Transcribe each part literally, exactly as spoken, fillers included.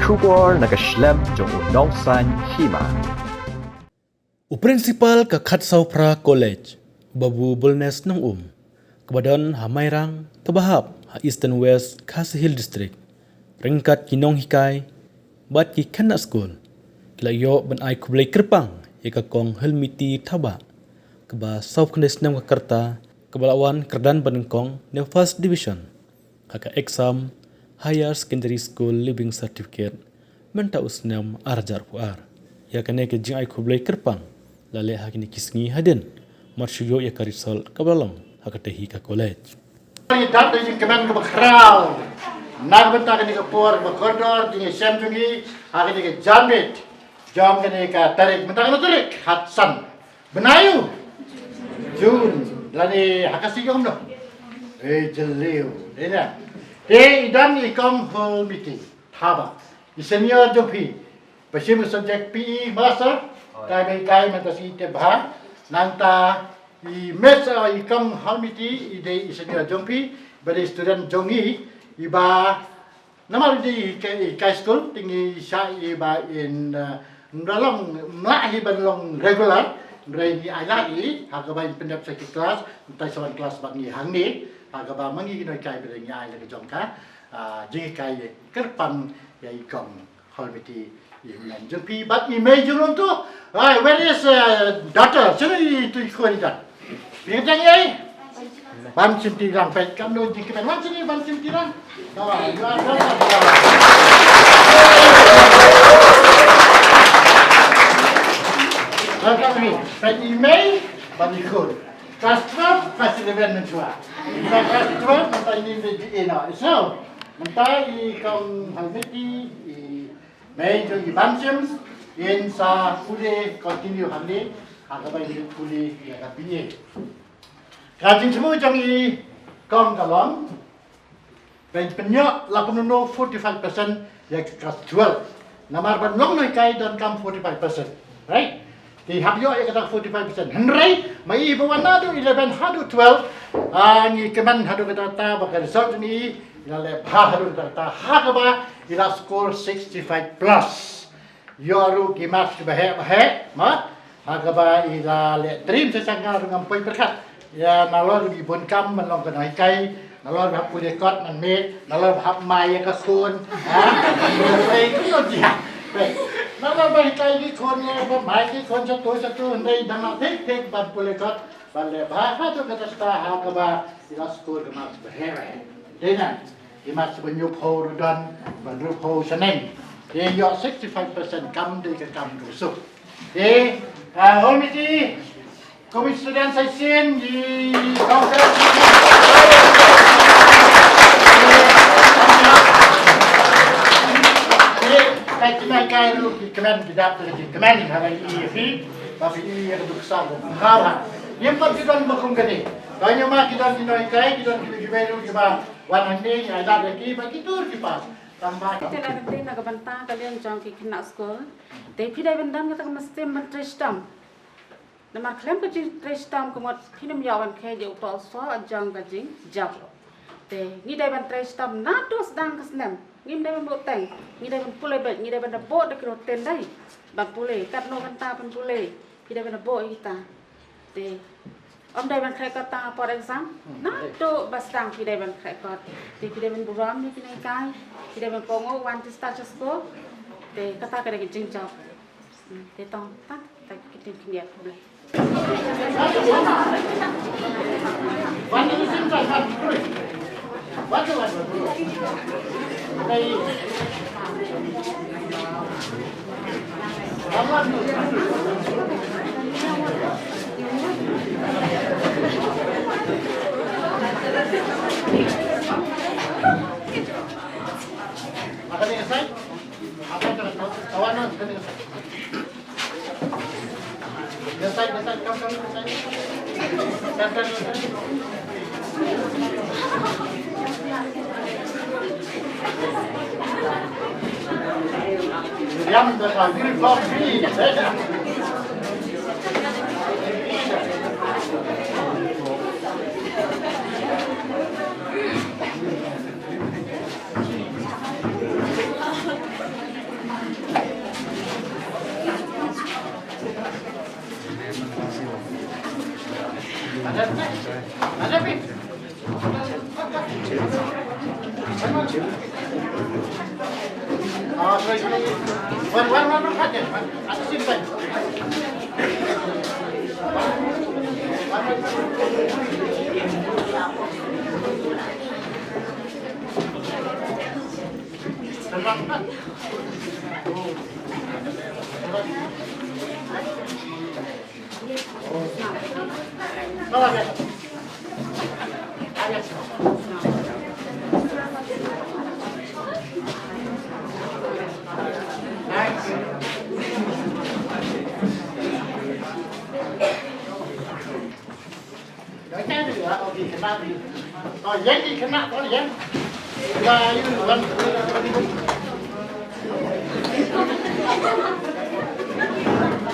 Khubor na ka shlem jong u Nongsaiñ Hima. U principal ka Khatsawphra College, Babu Bulnes Nongum, kaba don ha Mairang kaba hap ha Eastern West Khasi Hills District, ryngkat ki nonghikai bad ki khynnah skul, ki la ïoh ban ai khublei kyrpang ïa ka Kong Helmiti Thabah, kaba saw khyndai snem ka rta, kaba la wan kyrdan ba nyngkong na First Division ha ka exam Higher Secondary School Leaving Certificate mynta u snem ar hajar arphew ar. Ïa kane ka jingai khublei kyrpang la leh ha kine ki sngi hadien mar shu ïoh ïa ka result kaba la long ha katei hi ka college. Ngi dap da jingkmen kaba khraw na ka bynta kane ka por ba kordor jingïashem jong ngi ha kane ka janmiet jong kane ka tarik, mynta kane ka tarik khatsan. Bnai u Jun, lane ha ka sdang kumno? Eh, jylliew. Dei na. Te i don i Kong Helmiti Thabah, i senior jong phi. Ba shim subject P E master. Kai ba i kai mynta shi te bha. Nangta i Miss, uh, i Kong Helmiti i dei i senior jong phi. Ba dei student jong ngi, i ba Namar i dei i kai, i kai skul, te ngi shah i ba in, uh, ym da long, ym lah hi ban long regular, hynrei ngi ai lad ïa i ha kaba in pyndep sa ki class, mynta sa wan class bad ngi hangne, ha kaba ma ngi ki nonghikai ba dei ngi ai la ka jong ka, uh, jinghikai kyrpang ïa i Kong Helmiti, i hynmen jong phi bad i mei jong u to. Ai, where is, uh, daughter? Shano i tu i khun i don? Phi kyrteng ei? Ban Shim Tirang, peit katno jingkmen. Wan shane Ban Shim Tirang. Come on, you are welcome. Welcome, peit i mei bad i khun. Class twelve, class eleven mynshuwa. Mynta class twelve, mynta ine i dei B A noh. So, mynta i Kong Helmiti, i mei jong i Ban Shim, in sa pule continue hangne, ha kaba in pule ïa ka B A. Ka jingthmu jong i Kong ka long, ban pynïoh la kumno forty-five percent ïa ka class twelve. Namar ban long nonghikai donkam forty-five percent. Right? Te hap ïoh ïa kata forty-five percent. Hynrei ma i ba wan naduh eleven haduh twelve, ah, ngi kmen haduh katta katta ba ka result jong i, i la leh bha haduh katta katta, ha kaba i la score sixty-five plus. Ïoh ruh ki marks kiba heh ba heh, ma. Ha kaba i la leh trim sa sha nga ruh ngam poi pyrkhat. Ïa nalor ruh i bun kam ban long ka nonghikai, nalor ba hap pule kot man miet, nalor ba hap mai ïa ka khun. Ha? Ei, kumno jia. Nalor ba hikai ki khun ïa ba mai ki khun shatu shatu, hynrei dang la thik thik ban pule kot, ban leh bha haduh katta katta, ha kaba i la score ka marks ba heh ba heh. Dei na. I mat sa ba hynñiewphew ruh don, ba hynriewphew shaneng. Te ïoh sixty-five percent, kam dei ka kam ka suk. Te, ah, Helmiti, kum i student sa shisien, i kong ka. Te, ka kynmaw kai ruh ki kmen, ki dap da ki kmen, ha ba i ïa phi, ba phi ïa ka duk sa ba ha ba. Ïa pat ki don ba kum kane. Ba ïa ma ki don ki nonghikai, ki don ki, ki ba ruh ki ba wan hangne, ïa dap da ki ba ki tur ki pas. Te la kynti na ka bynta ka liang jong ki khynnah skul. Te phi dei ban don kata ka mynsiem ban trei shitom. Namar khlem ka jingtrei shitom ka mut phin ym ïoh ban khet ïa uto u soh jong ka jingjop. Te ngi dei ban trei shitom naduh sdang ka snem. Ngim dei ban buh teng. Ngi dei ban pule beit, ngi dei ban da buh da ki routine dei. Ban pule, katno kynta ban pule. Phi dei ban da buh ïa kita. Te ym dei ban khreh kot tang ha por exam. Hmm. Naduh ba sdang phi dei ban khreh kot. Te phi dei ban burom ïa ki nonghikai. Phi dei ban kohnguh wan sha stad sha skul. Te kata ka dei ka jingjop. Hmm, te tang, tang, tang ki ktien khyndiat. Khublei. This side, this side, come, come, this side. Come, come, this side. Yum, that's a uniform feeling.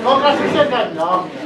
Congratulations, guys.